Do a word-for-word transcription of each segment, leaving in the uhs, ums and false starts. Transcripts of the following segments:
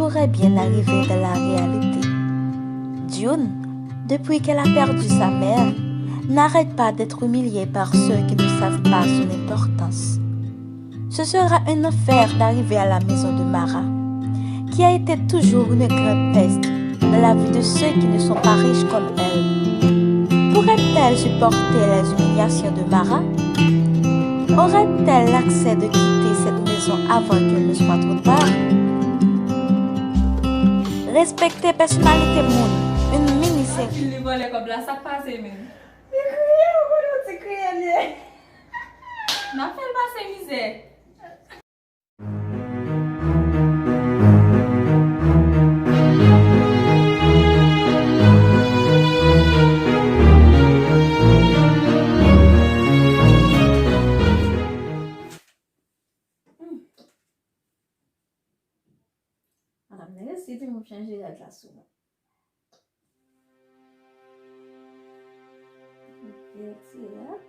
pourrait bien arriver dans la réalité. June, depuis qu'elle a perdu sa mère, n'arrête pas d'être humiliée par ceux qui ne savent pas son importance. Ce sera un enfer d'arriver à la maison de Mara, qui a été toujours une grande peste dans la vie de ceux qui ne sont pas riches comme elle. Pourrait-elle supporter les humiliations de Mara? Aurait-elle l'accès de quitter cette maison avant qu'il ne soit trop tard? Respekte pèsonalite moun, une mini-série. Li vòlè kòb la, sa k pase menm? Li kriye, ou konnen ti kriye li ye. N ap fè l pase mizè. Madanm nan resi di m ap chanje rad la sou mwen. Bèl ti rad.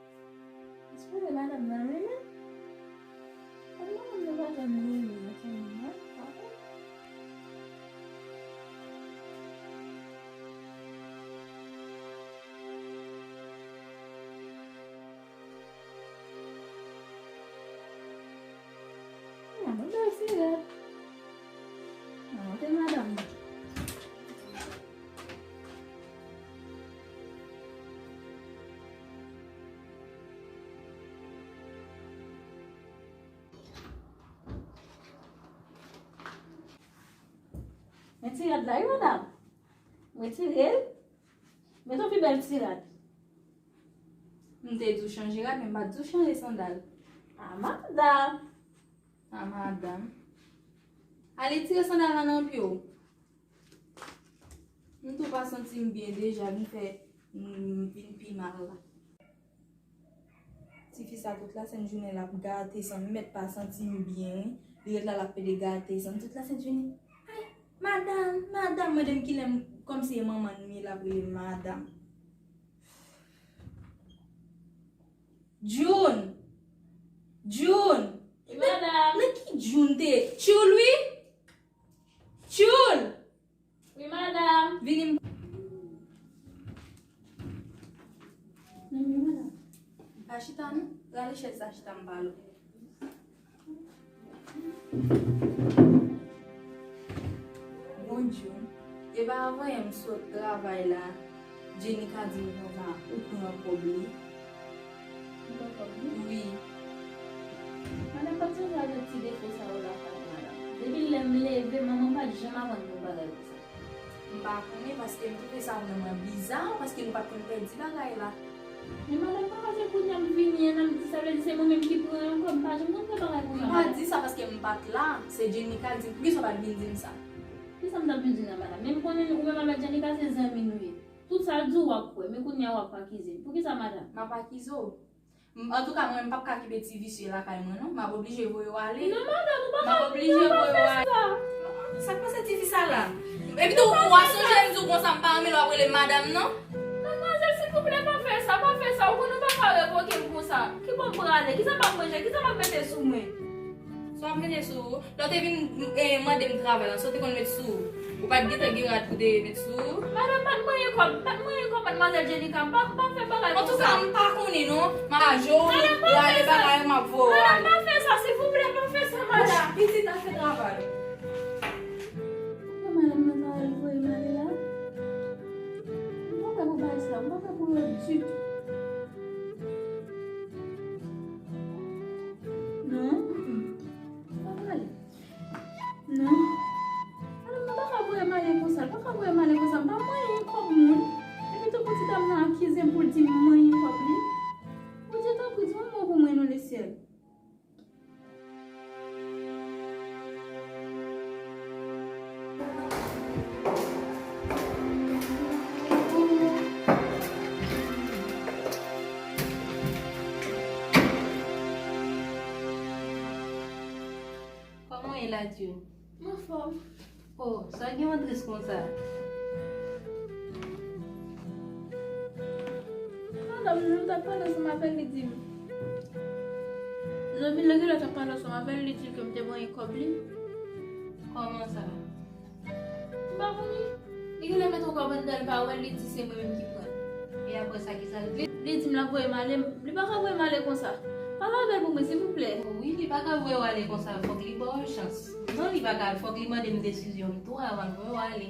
Espere madanm nan renmen. Kòm madanm nan pa janm renmen nan timoun nan, pa konn. Mwen bèl ti rad. Mwen te madanm nan. Men ti rad la, wi, madanm. Mwen tire l. Men ton pi bèl ti rad. M te di w chanje rad, men m pa t di w chanje sandal. A, madanm. A, madanm. Ale tire sandal la nan pye w. M tou pa santi m byen deja, vin fè m vin pi mal la. Tifi sa tout lasent jounen l ap gate san m mèt pa santi m byen wi. Li ret la l ap pede gate san m tout lasent jounen. Ay, madanm, madanm, mande m kilè m kòmsi e manman l m ye l ap rele m madanm. June! June! Wi, madanm. Nan ki June te ye? Tchoul wi? Tchoul! Wi, madanm. Vini m. Men wi, madanm. Pa chita non. Rale chèz la chita m pale w. Bon June, e pa avan yè m sot travay la, Jenny ka di m konsa ou pran kòb li. Ou pran kòb li? Wi. Madanm pa t sonje avèk ti defo sa yo lakay ou, madanm. Depi lè m leve, manman m pa t janm aprann m yon bagay konsa. M pa konnen, paske m twouve sa vrèman biza, paske nou pa t konn pèdi bagay la. Men madanm, pa pase kounye a m vini an, m di sa vle di se mwen menm ki pran yon kòb, m pa janm konn fè bagay konsa, madanm. M pa di sa paske m pa t la, se Jenica k di m, poukisa w pa t vin di m sa? Kisa m t ap vin di w la, madanm? Men m konnen ou menm avèk Jenica se zanmi nou ye. Tout sa l di w w ap kwè, men kounye a w ap akize m. Poukisa, madanm? M ap akize w. M, antouka, mwen, m p ap ka kenbe ti visye lakay mwen, non. M ap oblije voye w ale. Non, madanm, ou pa ka, ou pa ka fè sa. M ap oblije voye w ale. Sa k pase tifi sa la? Epi tou, ou pa sonje m di w konsa, m pa renmen lè w ap rele m madanm, non. Madmwazèl, silvouplè, pa fè sa, pa fè sa. Ou konnen ou pa ka revoke m konsa. Ki bò m prale? Kisa m ap manje? Kisa m ap mete sou mwen? Sa w ap mete sou ou? Lè w te vin, eh, mande m travay la, sa w te konn met sou ou? Ou pa t gentan gen rad pou te met sou ou? Madanm, m pa t manyen kòb, m pa t manyen kòb madmwazèl Jenika, m pa, pa fè bagay konsa. Antouka, m pa konnen non, m a raje w, rale bagay ou, m ap voye w ale. Madanm, pa fè sa, silvouplè, pa fè sa, madanm. Pitit, al fè travay. Poukisa madanm nan ta al voye m ale la? M pa prè pou bagay sa, m pa prè pou yo ditou. Non, mm, mm. Pa prale. Non. Madanm nan pa ka voye m ale konsa, l pa ka voye m ale konsa, m pa manyen kòb moun. Epi tou pou ti dam nan akize m pou l di m manyen kòb li. Bondye tanpri, di yon mo pou mwen non, lesyèl. Kòman w ye la, June? M anfòm. Oh, sa w gen w tris konsa? Madanm nan, m t ap pale ansanm avè l, li di m. Zanmi l la, lè t ap pale ansanm avè l, li di l ke m te manyen kòb li. Kòman sa? Pa konnen. Li genlè met ankò bann dal pa wè l, li di se mwen menm ki pran l. E apre sa, ki sa l di? Li di m l ap voye m ale, li pa ka voye m ale konsa. Pale avè l pou mwen, silvouplè. Wi, li pa ka voye w ale konsa, fòk li ba w yon chans. Non, li pa ka, fòk li mande m desizyon m tou avan l voye w ale.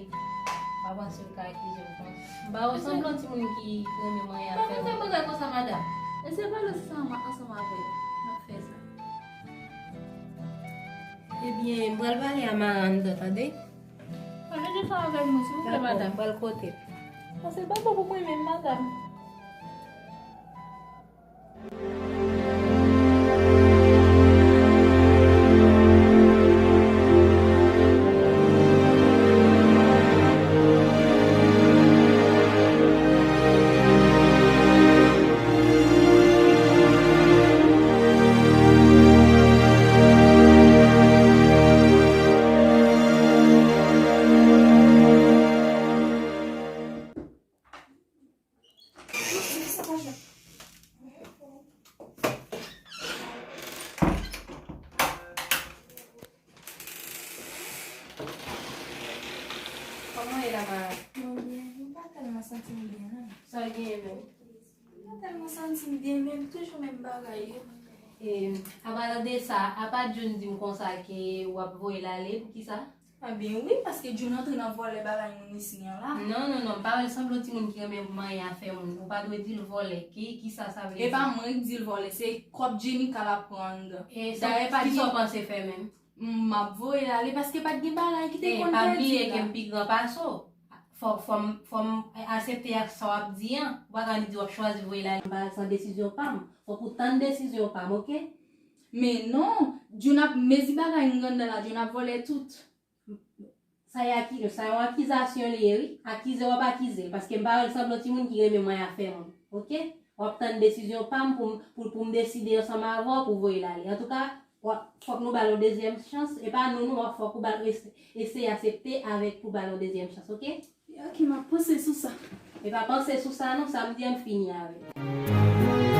Pa panse l ka akize m konsa. M pa wè sanblan timoun ki renmen manyen afè moun. Pa fè bagay konsa, madanm. Eseye pale ansanm, ansanm avè l. N ap fè sa. Ebyen, m pral pale a Mara anndan, tande? Pale de sa avè mwen, silvouplè, madanm. Dakò, m pral kote l. Pase l pa bon pou mwen menm, madanm. Kòman w ye la, Mara? Mwen byen. Mwen pa tèlman santi m byen, non. Sa w genyen menm? Mwen pa tèlman santi m byen, men toujou menm bagay yo. E, an palan de sa, apa June di m konsa ke w ap voye l ale, poukisa? Ebyen wi, paske June antre nan vòlè bagay moun isi an la. Non, non, non, m pa wè l sanble yon timoun ki renmen manyen afè moun. Ou pa dwe di l vòlè. Ki, kisa sa vle di? E pa mwen k di l vòlè, se kòb Jenika l ap pran anndan. E sa, dayè pa gen. Kisa w panse fè menm? M ap voye l ale paske pa t gen bagay ki te konn pèdi la. E pa bliye ke m pi gran pase w. Fò, fò m, fò m aksepte ak sa w ap di an. Ou pa ka vin di w ap chwazi voye l ale. M pa san desizyon pa m. Fòk ou tann desizyon pa m, oke? Men non, June ap mezi bagay m gen anndan la, June ap vòlè tout. Sa e aki-, sa yon akizasyon li ye, wi. Akize w ap akize l, paske m pa wè l sanble yon timoun ki renmen manyen afè moun. Oke? W ap tann desizyon pa m pou m, pou, pou m deside ansanm avè w pou voye l ale. Antouka, w ap, fòk nou ba l yon dezyèm chans. E pa nou, nou, w ap fòk ou ba l es-, eseye aksepte avèk pou ba l yon dezyèm chans, oke? Ok, m ap panse sou sa. E pa panse sou sa non, sa m di an m fini avè l.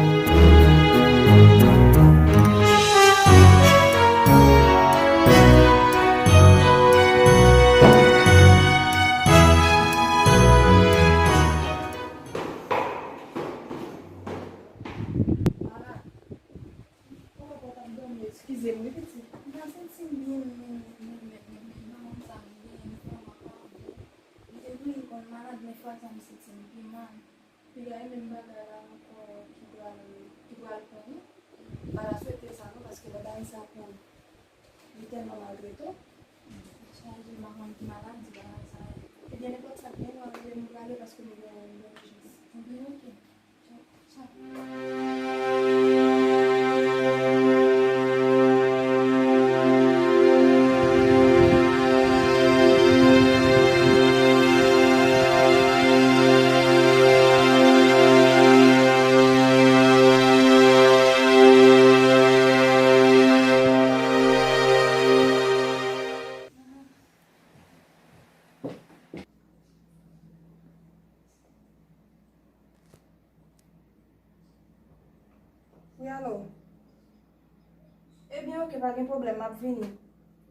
Papa, papa t ap dòmi, eskize m wi pitit. M pa santi m byen, men, men, men, men, men, manman m sa m byen, m vrèman pa byen. Li te toujou konn malad, men fwa sa m santi m pi mal. Piga e menm bagay la ankò ki pral, ki pral pran nou. M pa ta swete sa non, paske lè bagay sa pran, li tèlman maltrete w. Chaje, m pa konn ki maladi bagay sa ye. Ebyen, nenpòt sa k gen, w a rele m, m prale paske m gen yon ijans. Ebyen, ok. Tchao, tchao. Wi, alo. Ebyen, ok, pa gen pwoblèm, m ap vini.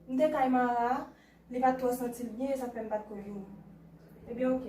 M te kay Mara, li pa t twò santi l byen, e sa k fè m pa t ko vini. Ebyen, ok.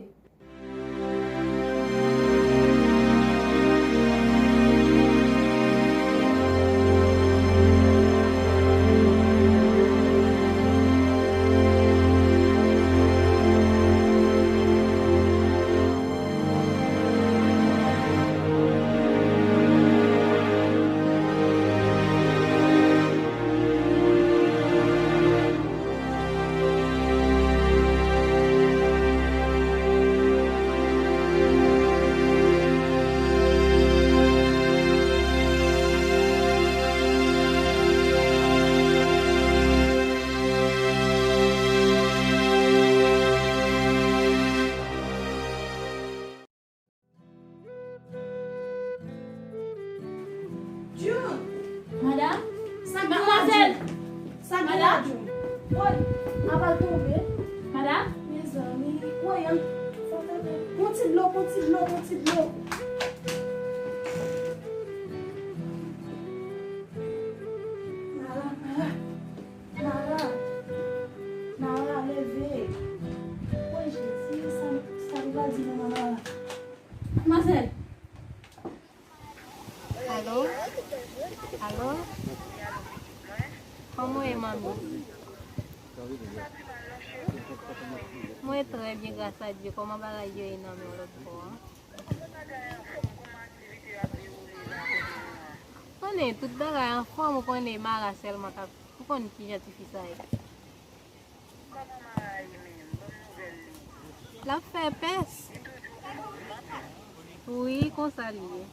June! Madam? Sa k gen la, June? Sa k gen la, June? Woy, apa l tonbe? Madam? Mezanmi, woy, an, fò tande. Pran ti dlo, pran ti dlo, pran ti dlo. Mara, Mara. Mara, Mara, leve. Manzèl. Alo? Alo? Kòman w ye, manmi? Mwen trè byen, gras a Dye. Kòman bagay yo ye nan men w lòt bò a? Konnen tout bagay anfòm, ou konnen Mara sèlman k ap, ou konn kijan tifi sa ye. L ap fè pès. Wi, konsa li ye.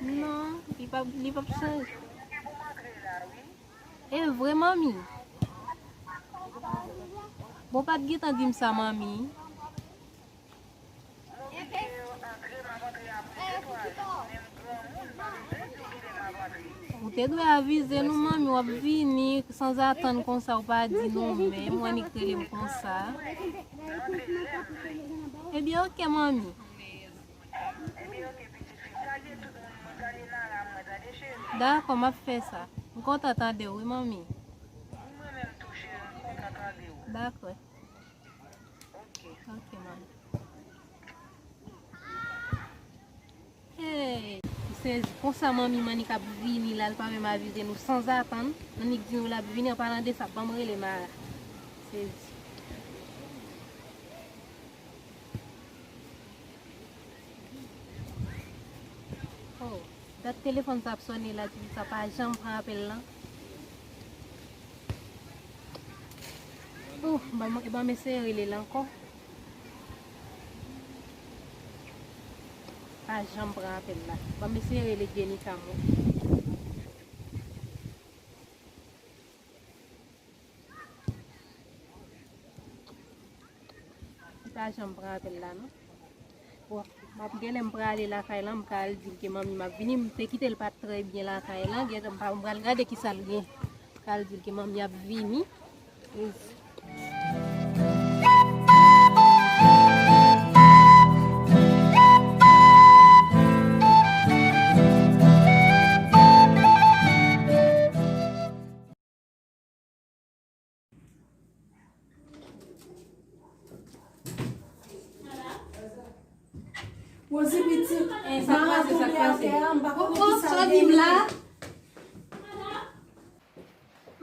Non, li p ap, li p ap chanje. E vre, manmi? Bon, w pa t gentan di m sa, manmi. Ou te dwe avize nou, manmi, w ap vini sanzatann konsa, ou pa di nou menm, ou annik rele m konsa. Ebyen, oke, manmi. Dakò, m ap fè sa. M kontan tande w, wi, manmi. Dakò. Ok, manmi. Hey, m sezi. Konsa manmi m annik ap vini la, l pa menm avize nou sanzatann. Annik di nou l ap vini, an palan de sa, ban m rele Mara. Sezi. Oh, dat telefòn sa ap sonnen la, tifi sa pa janm pran apèl lan. Oh, ban m, ban m eseye rele l ankò. Pa janm pran apèl la. Ban m eseye rele Jenika mwen. Li pa janm pran apèl la, non. Bon, m ap genlè m prale lakay lan, m ka al di l ke manmi m ap vini. M te kite l pa t trè byen lakay lan. Genlè m pa, m pral gade kisa l gen. M ka al di l ke manmi ap vini. Rosie pitit, eh, sa Mara kraze, sa tonbe kraze atè a, m pa konnen kisa l genyen.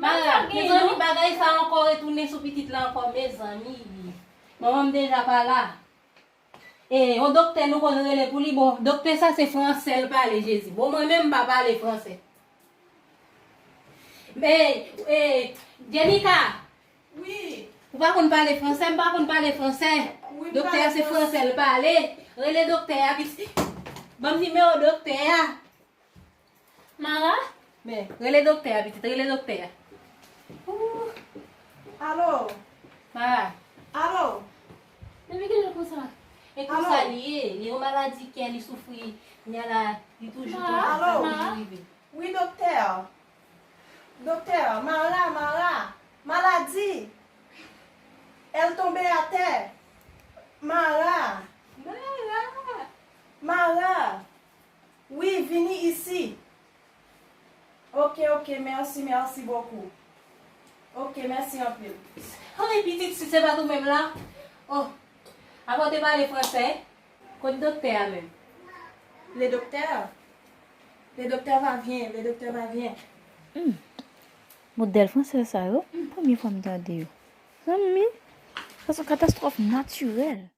Mara, mezanmi, bagay sa ankò retounen sou pitit la ankò, mezanmi. Manman m deja pa la. E, yon doktè nou konn rele pou li, bon, doktè sa se fransè l pale, Jezi. Bon, mwen menm m pa pale fransè. Men, e, Jenika! Wi. Ou pa konn pale fransè, m pa konn pale fransè. Wi, m pale fransè. Doktè a se fransè l pale. Rele doktè a, pitit. Ban m nimewo doktè a. Mara? Men, rele doktè a, pitit, rele doktè a. Ooh. Alo? Mara. Alo? Depi kilè konsa? E konsa li ye, li yon maladi kè li soufri, kounye a la, li toujou, toujou, sa toujou rive. Wi, doktè. Doktè, Mara, Mara. Maladi. Elle tombe à terre. Mara. Mara. Mara. Wi, vini isi. Ok, ok, merci, merci beaucoup. Ok, mèsi anpil. Ay, pitit, si se pa t ou menm la. Oh, apa w te pale fransè? Kot doktè a menm? Le docteur. Le docteur va bien, le docteur va bien. Hmm. Modèl fransè sa yo, hmm, premye fwa m tande yo. Zanmi, sa se yon katastwòf natirèl.